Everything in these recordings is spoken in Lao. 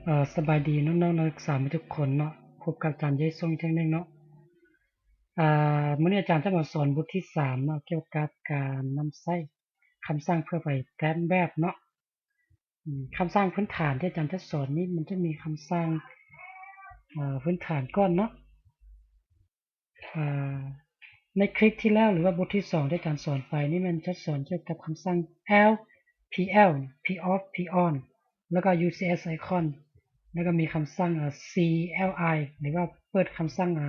ເອີ ສະບາຍດີນ້ອງໆນັກສຶກສາທຸກຄົນເນາະ, ພົບກັບອາຈານເຢຊົງອີກເທື່ອໜຶ່ງເນາະ. ເອີ ມື້ນີ້ອາຈານຈະມາສອນບົດທີສາມເນາະ ກ່ຽວກັບການນຳໃຊ້ຄຳສັ່ງເພື່ອໄປແຕ້ມແບບເນາະ. ອືມ ຄຳສັ່ງພື້ນຖານທີ່ອາຈານຈະສອນນີ້ ມັນຈະມີຄຳສັ່ງ ເອີ ພື້ນຖານກ່ອນເນາະ. ອາ ໃນຄລິບທີ່ແລ້ວ ຫຼືວ່າບົດທີສອງທີ່ອາຈານສອນໄປນີ້ ແມ່ນຈະສອນກ່ຽວກັບຄຳສັ່ງ ແອລ ພີ ແອລ ພີ ອອຟ ພີ ອອນ ແລ້ວກໍ ຢູ ຊີ ເອັສ ໄອຄອນ ແລ້ວກໍມີຄຳສັ່ງ ອາ ຊີ ແອລ ໄອ ຫຼືວ່າເປີດຄຳສັ່ງ ອາ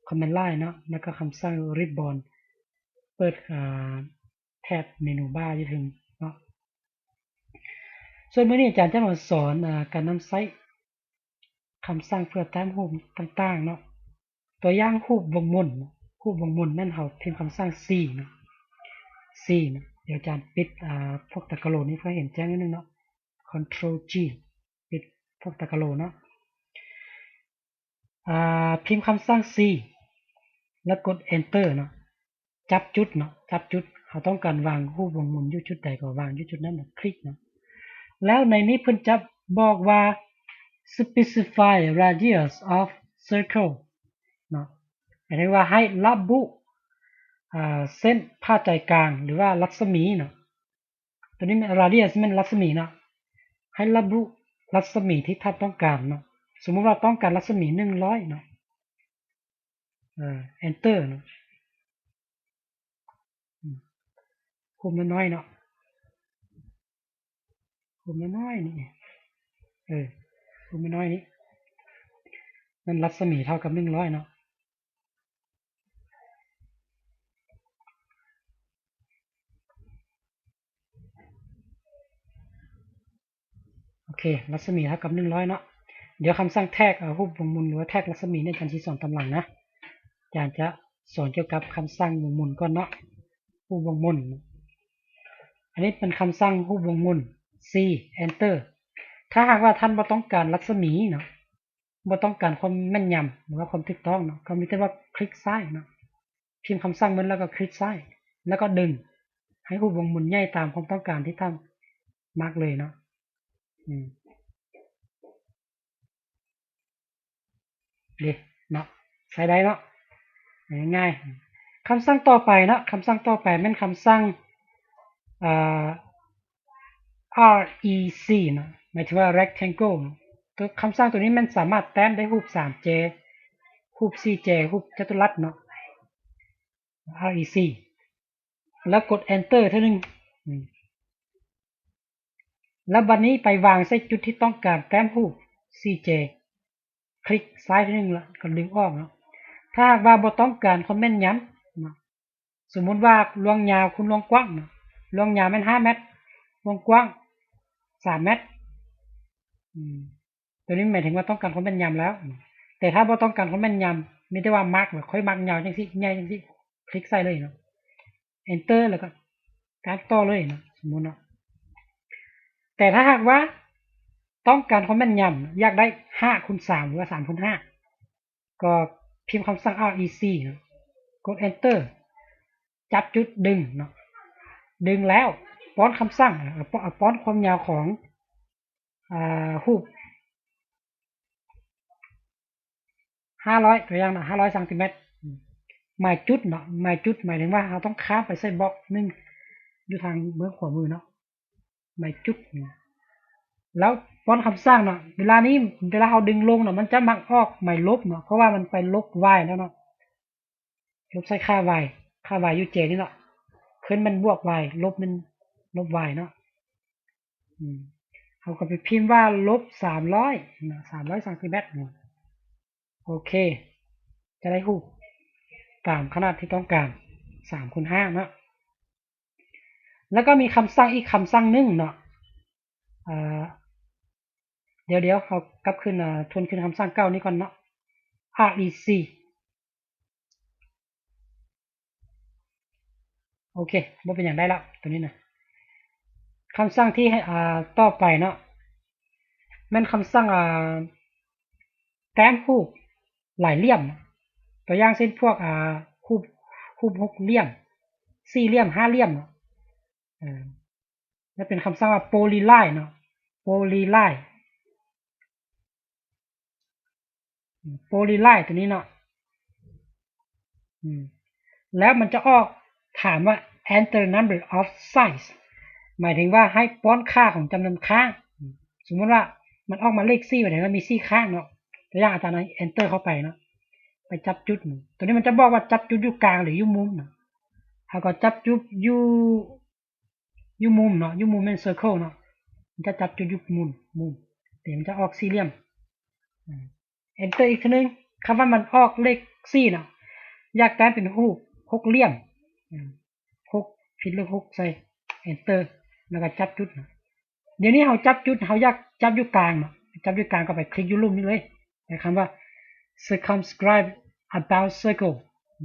ຄອມແມນ ລາຍນ໌ ເນາະ ແລ້ວກໍຄຳສັ່ງ ຣິບບອນ ເປີດ ອາ ແຖບເມນູບາຢູ່ເທິງເນາະ. ສ່ວນມື້ນີ້ອາຈານຈະມາສອນ ອາ ການນຳໃຊ້ຄຳສັ່ງເພື່ອແຕ້ມຮູບຕ່າງໆເນາະ. ຕົວຢ່າງຮູບວົງໝຸນ, ຮູບວົງໝຸນແມ່ນເຮົາພິມຄຳສັ່ງ ຊີ ເນາະ, ຊີ ເນາະ. ດຽວອາຈານປິດ ອາ ພວກຕະກະໂຫຼນນີ້ເພື່ອເຫັນແຈ້ງໜ້ອຍໜຶ່ງເນາະ. ຄອນໂທຣ ຈີ ປິດພວກຕະກະໂຫຼນເນາະ. ອາ ພິມຄຳສັ່ງ ຊີ ແລ້ວກົດ ເອັນເຕີ ເນາະ. ຈັບຈຸດເນາະ, ຈັບຈຸດ ເຮົາຕ້ອງການວາງຮູບວົງໝຸນຢູ່ຈຸດໃດກໍວາງຢູ່ຈຸດນັ້ນນະ, ຄລິກເນາະ. ແລ້ວໃນນີ້ເພິ່ນຈະບອກວ່າ specify radius of circle ເນາະ, ໝາຍເຖິງວ່າໃຫ້ລະບຸ ອາ ເສັ້ນຜ່າໃຈກາງ ຫຼືວ່າລັດສະໝີເນາະ. ຕົວນີ້ແມ່ນ radius ແມ່ນລັດສະໝີເນາະ, ໃຫ້ລະບຸລັດສະໝີທີ່ທ່ານຕ້ອງການເນາະ. ສົມມຸດວ່າຕ້ອງການລັດສະໝີໜຶ່ງຮ້ອຍເນາະ, ເອີ ເອັນເຕີ ເນາະ. ອືມ ຮູບນ້ອຍໆເນາະ, ຮູບນ້ອຍໆນີ້, ເອີ ຮູບນ້ອຍໆນີ້ ແມ່ນລັດສະໝີເທົ່າກັບໜຶ່ງຮ້ອຍເນາະ. ໂອເຄ ລັດສະໝີເທົ່າກັບໜຶ່ງຮ້ອຍເນາະ. ດຽວຄຳສັ່ງ drag ເອົາຮູບວົງໝຸນ ຫຼືວ່າ drag ລັດສະໝີນີ້ ອາຈານຊິສອນຕາມຫຼັງນະ. ອາຈານຈະສອນກ່ຽວກັບຄຳສັ່ງວົງໝຸນກ່ອນເນາະ, ຮູບວົງໝຸນ. ອັນນີ້ເປັນຄຳສັ່ງຮູບວົງໝຸນ ຊີ ເອັນເຕີ. ຖ້າຫາກວ່າທ່ານບໍ່ຕ້ອງການລັດສະໝີເນາະ, ບໍ່ຕ້ອງການຄວາມແມ່ນຍຳ ຫຼືວ່າຄວາມຖືກຕ້ອງເນາະ, ກໍມີແຕ່ວ່າຄລິກຊ້າຍເນາະ, ພິມຄຳສັ່ງມັນແລ້ວກໍຄລິກຊ້າຍ ແລ້ວກໍດຶງໃຫ້ຮູບວົງໝຸນໃຫຍ່ຕາມຄວາມຕ້ອງການທີ່ທ່ານມັກເລີຍເນາະ. ອືມ ເດ້ເນາະ, ໃຊ້ໄດ້ເນາະ, ງ່າຍໆ. ຄຳສັ່ງຕໍ່ໄປເນາະ, ຄຳສັ່ງຕໍ່ໄປແມ່ນຄຳສັ່ງ ອ່າ REC ເນາະ, ໝາຍເຖິງວ່າ rectangle ເນາະ. ຕົວຄຳສັ່ງຕົວນີ້ແມ່ນສາມາດແຕ້ມໄດ້ຮູບສາມແຈ, ຮູບສີ່ແຈ, ຮູບຈະຕຸລັດເນາະ, REC ແລ້ວກົດ Enter ເທື່ອໜຶ່ງ. ອືມ ແລ້ວບັດນີ້ໄປວາງໃສ່ຈຸດທີ່ຕ້ອງການແຕ້ມຮູບສີ່ແຈ, ຄລິກຊ້າຍເທື່ອໜຶ່ງ ແລ້ວກໍດຶງອອກເນາະ. ຖ້າຫາກວ່າບໍ່ຕ້ອງການຄວາມແມ່ນຍຳເນາະ, ສົມມຸດວ່າລວງຍາວຄູນລວງກວ້າງເນາະ, ລວງຍາວແມ່ນຫ້າແມັດ, ລວງກວ້າງສາມແມັດ. ອືມ ຕົວນີ້ໝາຍເຖິງວ່າຕ້ອງການຄວາມແມ່ນຍຳແລ້ວ. ແຕ່ຖ້າບໍ່ຕ້ອງການຄວາມແມ່ນຍຳ, ມີແຕ່ວ່າມັກ ຂ້ອຍມັກຍາວຈັ່ງຊີ້, ໃຫຍ່ຈັ່ງຊີ້, ຄລິກໃສ່ເລີຍເນາະ, Enter ແລ້ວກໍແຕ້ມຕໍ່ເລີຍເນາະ, ສົມມຸດເນາະ. ແຕ່ຖ້າຫາກວ່າຕ້ອງການຄວາມແມ່ນຍຳ, ຢາກໄດ້ຫ້າຄູນສາມ ຫຼືວ່າສາມຄູນຫ້າ ກໍພິມຄຳສັ່ງ REC ເນາະ, ກົດ Enter ຈັບຈຸດດຶງເນາະ, ດຶງແລ້ວປ້ອນຄຳສັ່ງ, ເອີ ປ້ອນຄວາມຍາວຂອງ ອ່າ ຮູບ ຫ້າຮ້ອຍ ຕົວຢ່າງເນາະ, ຫ້າຮ້ອຍຊັງຕີແມັດ. ໝາຍຈຸດເນາະ, ໝາຍຈຸດໝາຍເຖິງວ່າເຮົາຕ້ອງຂ້າມໄປໃສ່ບລັອກໜຶ່ງຢູ່ທາງເບື້ອງຂວາມືເນາະ, ໝາຍຈຸດ. ແລ້ວປ້ອນຄຳສັ່ງເນາະ, ເວລານີ້ ເວລາເຮົາດຶງລົງເນາະ, ມັນຈະມັກອອກໝາຍລົບເນາະ, ເພາະວ່າມັນໄປລົບ Y ແລ້ວເນາະ. ລົບໃສ່ຄ່າ Y, ຄ່າ Y ຢູ່ J ນີ້ເນາະ, ຂຶ້ນແມ່ນບວກ Y, ລົບແມ່ນລົບ Y ເນາະ. ອືມ ເຮົາກໍໄປພິມວ່າລົບສາມຮ້ອຍເນາະ, ສາມຮ້ອຍຊັງຕີແມັດເນາະ. ໂອເຄ ຈະໄດ້ຮູບຕາມຂະໜາດທີ່ຕ້ອງການ, ສາມຄູນຫ້າເນາະ. ແລ້ວກໍມີຄຳສັ່ງອີກຄຳສັ່ງໜຶ່ງເນາະ, ເອີ ດຽວ ດຽວ ເຮົາກັບຄືນ ເອີ ທວນຄືນຄຳສັ່ງເກົ່ານີ້ກ່ອນເນາະ, REC. ໂອເຄ ບໍ່ເປັນຫຍັງ, ໄດ້ແລ້ວຕົວນີ້ນະ. ຄຳສັ່ງທີ່ ອາ ຕໍ່ໄປເນາະ ແມ່ນຄຳສັ່ງ ອາ ແຕ້ມຮູບຫຼາຍຫຼ່ຽມ, ຕົວຢ່າງເຊັ່ນ ພວກ ອາ ຮູບ ຮູບຫົກຫຼ່ຽມ, ສີ່ຫຼ່ຽມ, ຫ້າຫຼ່ຽມເນາະ. ເອີ ແລະ ເປັນຄຳສັ່ງວ່າ Polyline ເນາະ, Polyline. Polyline ຕົວນີ້ເນາະ ອືມ ແລ້ວມັນຈະອອກ ຖາມວ່າ enter number of sides ໝາຍເຖິງວ່າໃຫ້ປ້ອນຄ່າຂອງຈຳນວນຂ້າງ. ສົມມຸດວ່າມັນອອກມາເລກສີ່ ໝາຍເຖິງວ່າມີສີ່ຂ້າງເນາະ. ຕົວຢ່າງອາຈານເອົາ enter ເຂົ້າໄປເນາະ ໄປຈັບຈຸດ. ຕົວນີ້ມັນຈະບອກວ່າຈັບຈຸດຢູ່ກາງ ຫຼື ຢູ່ມຸມເນາະ. ເຮົາກໍຈັບຈຸດຢູ່ ຢູ່ມຸມເນາະ ຢູ່ມຸມແມ່ນ circle ເນາະ ມັນຈະຈັບຈຸດຢູ່ມຸມ ມຸມ ເດ ມັນຈະອອກສີ່ຫຼ່ຽມ. ອາ enter ອີກເທື່ອໜຶ່ງ. ຄຳວ່າມັນອອກເລກສີ່ເນາະ ຢາກແຕ້ມເປັນຮູບຫົກຫຼ່ຽມ ອາ ຫົກ ພິມເລກຫົກໃສ່ enter ແລ້ວກໍຈັບຈຸດເນາະ. ດຽວນີ້ເຮົາຈັບຈຸດ ເຮົາຢາກຈັບຢູ່ກາງເນາະ ຈັບຢູ່ກາງກໍໄປຄລິກຢູ່ລຸ່ມນີ້ເລີຍ ໃນຄຳວ່າ circumscribe about circle ອ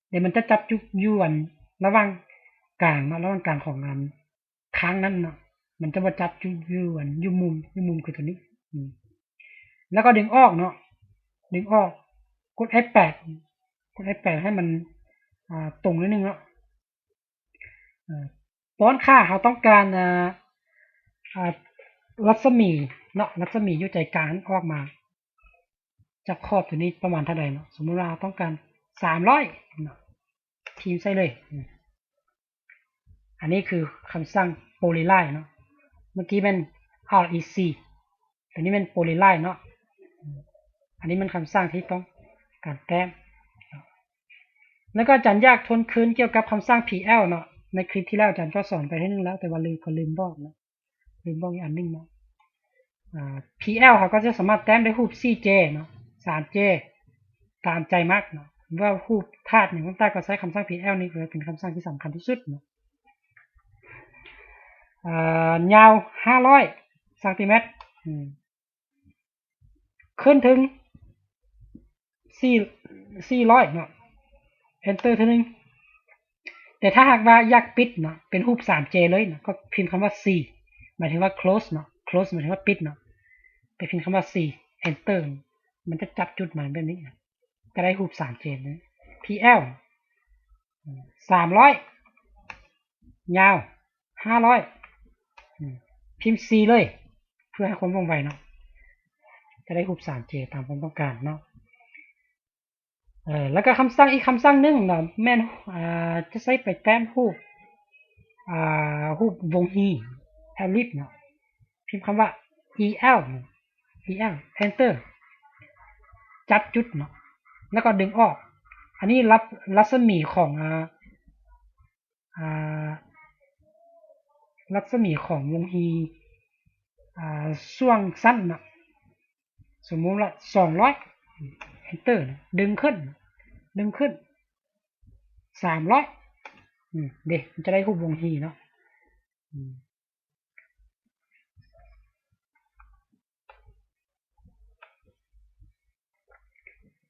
າ ດຽວມັນຈະຈັບຈຸດຢູ່ອັນລະຫວ່າງກາງເນາະ ລະຫວ່າງກາງຂອງອັນ ຄັ້ງນັ້ນເນາະ ມັນຈະບໍ່ຈັບຢູ່ ຢູ່ອັນ ຢູ່ມຸມ ຢູ່ມຸມຄືຕົວນີ້. ອາ ແລ້ວກໍດຶງອອກເນາະ ດຶງອອກ ກົດ F ແປດ ກົດ F ແປດ ໃຫ້ມັນ ອາ ຕົງໜ້ອຍໜຶ່ງເນາະ. ອາ ປ້ອນຄ່າ ເຮົາຕ້ອງການ ອາ ອາ ລັດສະໝີເນາະ ລັດສະໝີຢູ່ໃຈກາງຫັ້ນອອກມາ ຈາກຂອບຕົວນີ້ປະມານເທົ່າໃດເນາະ. ສົມມຸດວ່າເຮົາຕ້ອງການສາມຮ້ອຍເນາະ ພິມໃສ່ເລີຍ. ອາ ອັນນີ້ຄືຄຳສັ່ງ Polyline ເນາະ ເມື່ອກີ້ແມ່ນ R E C ຕົວນີ້ແມ່ນ Polyline ເນາະ. ອັນນີ້ແມ່ນຄຳສັ່ງທີ່ຕ້ອງການແຕ້ມ. ແລ້ວກໍອາຈານຢາກທວນຄືນກ່ຽວກັບຄຳສັ່ງ P L ເນາະ ໃນຄລິບທີ່ແລ້ວອາຈານກໍສອນໄປເທື່ອໜຶ່ງແລ້ວ ແຕ່ວ່າລືມ ກໍລືມບອກເນາະ ລືມບອກອີກອັນໜຶ່ງເນາະ. ອາ P L ເຮົາກໍຈະສາມາດແຕ້ມໄດ້ຮູບສີ່ J ເນາະ ສາມ J ຕາມໃຈມັກເນາະ ຫຼືວ່າຮູບທາດຫຍັງຕ່າງໆ ກໍໃຊ້ຄຳສັ່ງ P L ນີ້ ເປັນຄຳສັ່ງທີ່ສຳຄັນທີ່ສຸດເນາະ. ອາ ຍາວຫ້າຮ້ອຍຊັງຕີແມັດ ອາ ຂຶ້ນເຖິງສີ່ ສີ່ຮ້ອຍເນາະ enter ເທື່ອໜຶ່ງ. ແຕ່ຖ້າຫາກວ່າຢາກປິດເນາະ ເປັນຮູບສາມ J ເລີຍເນາະ ກໍພິມຄຳວ່າ C ໝາຍເຖິງວ່າ close ເນາະ close ໝາຍເຖິງວ່າປິດເນາະ ແຕ່ພິມຄຳວ່າ C enter ມັນຈະຈັບຈຸດມາແບບນີ້ ຈະໄດ້ຮູບສາມ J ເລີຍ. P L ສາມຮ້ອຍ ຍາວຫ້າຮ້ອຍ ອາ ພິມ C ເລີຍ ເພື່ອໃຫ້ຄວາມວ່ອງໄວເນາະ ຈະໄດ້ຮູບສາມ J ຕາມຄວາມຕ້ອງການເນາະ. ເອີ ແລ້ວກໍຄຳສັ່ງອີກຄຳສັ່ງໜຶ່ງເນາະ ແມ່ນ ອາ ຈະໃຊ້ໄປແຕ້ມຮູບ ອາ ຮູບວົງຮີ ellipse ເນາະ ພິມຄຳວ່າ E L E L enter ຈັບຈຸດເນາະ ແລ້ວກໍດຶງອອກ. ອັນນີ້ລັດ ລັດສະໝີຂອງ ອາ ອາ ລັດສະໝີຂອງວົງຮີ ອາ ຊ່ວງສັ້ນເນາະ ສົມມຸດວ່າສອງຮ້ອຍ enter ນະ ດຶງຂຶ້ນ ດຶງຂຶ້ນສາມຮ້ອຍ ອືມ ເດ ມັນຈະໄດ້ຮູບວົງຮີເນາະ ອືມ.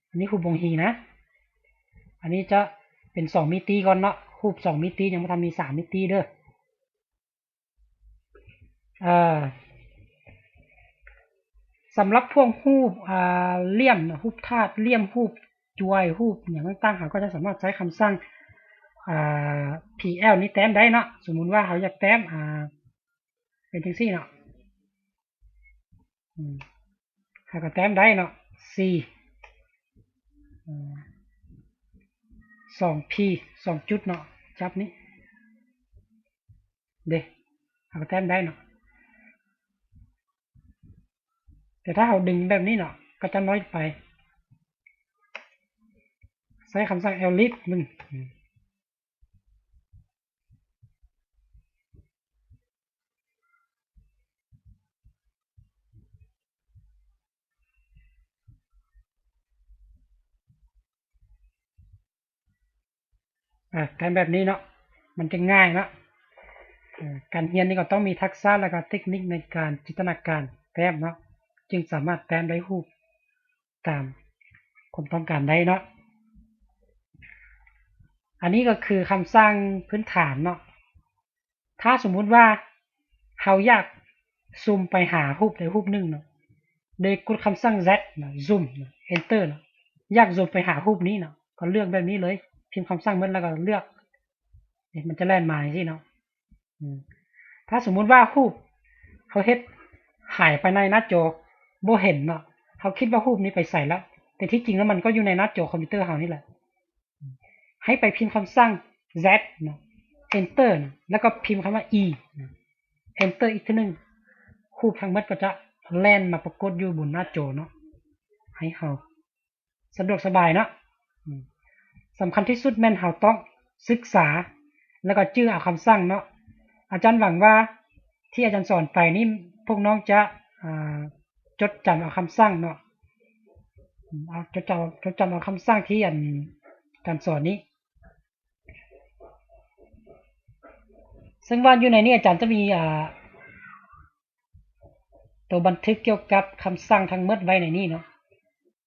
ອັນນີ້ຮູບວົງຮີນະ ອັນນີ້ຈະເປັນສອງມິຕິກ່ອນເນາະ ຮູບສອງມິຕິ ຍັງບໍ່ທັນມີສາມມິຕິເດີ. ເອີ ສຳລັບພວກຮູບ ອາ ຫຼ່ຽມ ຮູບທາດຫຼ່ຽມ ຮູບຈວຍ ຮູບຫຍັງຕ່າງໆ ເຮົາກໍຈະສາມາດໃຊ້ຄຳສັ່ງ ອາ ພີແອວ ນີ້ແຕ້ມໄດ້ເນາະ. ສົມມຸດວ່າເຮົາຢາກແຕ້ມ ອາ ເປັນຈັ່ງຊີ້ເນາະ ອືມ ເຮົາກໍແຕ້ມໄດ້ເນາະ ສີ່ ອາ ສອງພີ ສອງຈຸດເນາະ ຈັບນີ້ເດ້ ເຮົາກໍແຕ້ມໄດ້ເນາະ. ແຕ່ຖ້າເຮົາດຶງແບບນີ້ເນາະ ກໍຈະນ້ອຍໄປ ໃຊ້ຄຳສັ່ງແອວລິບມັນ ອາ ອາ ແຕ້ມແບບນີ້ເນາະ ມັນຈະງ່າຍເນາະ. ອາ ການຮຽນນີ້ກໍຕ້ອງມີທັກສະ ແລ້ວກໍເຕັກນິກໃນການຈິນຕະນາການແຕ້ມເນາະ ຈຶ່ງສາມາດແຕ້ມໄດ້ຮູບ ຕາມຄວາມຕ້ອງການໄດ້ເນາະ. ອັນນີ້ກໍຄືຄຳສັ່ງພື້ນຖານເນາະ. ຖ້າສົມມຸດວ່າເຮົາຢາກຊູມໄປຫາຮູບໃດຮູບໜຶ່ງເນາະ ໂດຍກົດຄຳສັ່ງແຊັດເນາະ ຊູມເນາະ ເອັນເຕີເນາະ ຢາກຊູມໄປຫາຮູບນີ້ເນາະ ກໍເລືອກແບບນີ້ເລີຍ ພິມຄຳສັ່ງໝົດແລ້ວກໍເລືອກ ນີ້ ມັນຈະແລ່ນມາຈັ່ງຊີ້ເນາະ. ອືມ ຖ້າສົມມຸດວ່າຮູບເຮົາເຮັດຫາຍໄປໃນໜ້າຈໍ ບໍ່ເຫັນເນາະ ເຮົາຄິດວ່າຮູບນີ້ໄປໃສແລ້ວ ແຕ່ທີ່ຈິງແລ້ວມັນກໍຢູ່ໃນໜ້າຈໍຄອມພິວເຕີເຮົານີ້ແຫຼະ. ໃຫ້ໄປພິມຄຳສັ່ງ Z ນະ Enter ນະ ແລ້ວກໍພິມຄຳວ່າ E ນະ Enter ອີກເທື່ອໜຶ່ງ ຮູບທັງໝົດກໍຈະແລ່ນມາປາກົດຢູ່ບົນໜ້າຈໍເນາະ ໃຫ້ເຮົາສະດວກສະບາຍເນາະ. ອາ ສຳຄັນທີ່ສຸດແມ່ນເຮົາຕ້ອງສຶກສາ ແລ້ວກໍຈື່ເອົາຄຳສັ່ງເນາະ. ອາຈານຫວັງວ່າທີ່ອາຈານສອນໄປນີ້ ພວກນ້ອງຈະ ອາ ຈົດຈຳເອົາຄຳສັ່ງເນາະ ເອົາ ຈົດຈຳ ຈົດຈຳເອົາຄຳສັ່ງທີ່ ອັນ ອາຈານສອນນີ້. ເຊິ່ງວ່າຢູ່ໃນນີ້ອາຈານຈະມີ ອາ ໂຕບັນທຶກກ່ຽວກັບຄຳສັ່ງທັງໝົດໄວ້ໃນນີ້ເນາະ.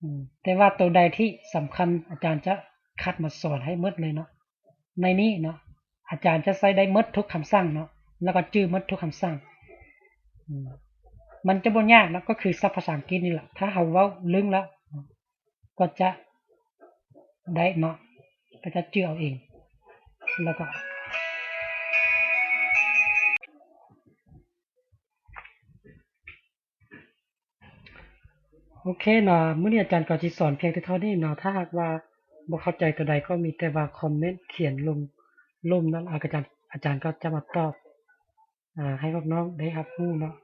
ອາ ແຕ່ວ່າໂຕໃດທີ່ສຳຄັນ ອາຈານຈະຄັດມາສອນໃຫ້ໝົດເລີຍເນາະ. ໃນນີ້ເນາະ ອາຈານຈະໃຊ້ໄດ້ໝົດທຸກຄຳສັ່ງເນາະ ແລ້ວກໍຈື່ໝົດທຸກຄຳສັ່ງ. ອາ ມັນຈະບໍ່ຍາກເນາະ ກໍຄືສັບພາສາອັງກິດນີ້ແຫຼະ ຖ້າເຮົາເວົ້າລຶ້ງແລ້ວ ກໍຈະໄດ້ເນາະ ກໍຈະຈື່ເອົາເອງ. ແລ້ວກໍ ໂອເຄເນາະ ມື້ນີ້ອາຈານກໍຊິສອນພຽງແຕ່ເທົ່ານີ້ເນາະ. ຖ້າຫາກວ່າບໍ່ເຂົ້າໃຈຕົວໃດ ກໍມີແຕ່ວ່າຄອມເມັນຂຽນລົງລຸ່ມເນາະ ອາຈານ ອາຈານກໍຈະມາຕອບ ອາ ໃຫ້ພວກນ້ອງໄດ້ຮັບຮູ້ເນາະ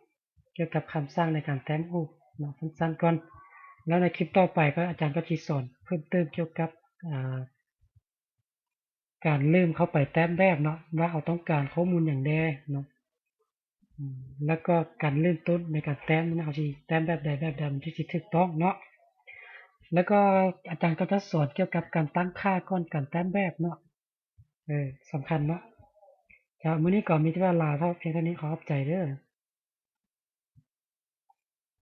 ກ່ຽວກັບຄຳສັ່ງໃນການແຕ້ມຮູບເນາະ ສັ້ນໆກ່ອນ. ແລ້ວໃນຄລິບຕໍ່ໄປກໍອາຈານກໍຊິສອນເພີ່ມເຕີມກ່ຽວກັບ ອາ ການເລີ່ມເຂົ້າໄປແຕ້ມແບບເນາະ ວ່າເຮົາຕ້ອງການຂໍ້ມູນຫຍັງແດ່ເນາະ ອາ ແລ້ວກໍການເລີ່ມຕົ້ນໃນການແຕ້ມ ເຮົາຊິແຕ້ມແບບໃດແບບໃດມັນຈຶ່ງຊິຖືກຕ້ອງເນາະ. ແລ້ວກໍອາຈານກໍຈະສອນກ່ຽວກັບການຕັ້ງຄ່າກ່ອນການແຕ້ມແບບເນາະ ເອີ ສຳຄັນເນາະ. ເຈົ້າ ມື້ນີ້ກໍມີແຕ່ວ່າລາພຽງເທົ່ານີ້ ຂໍຂອບໃຈເດີ.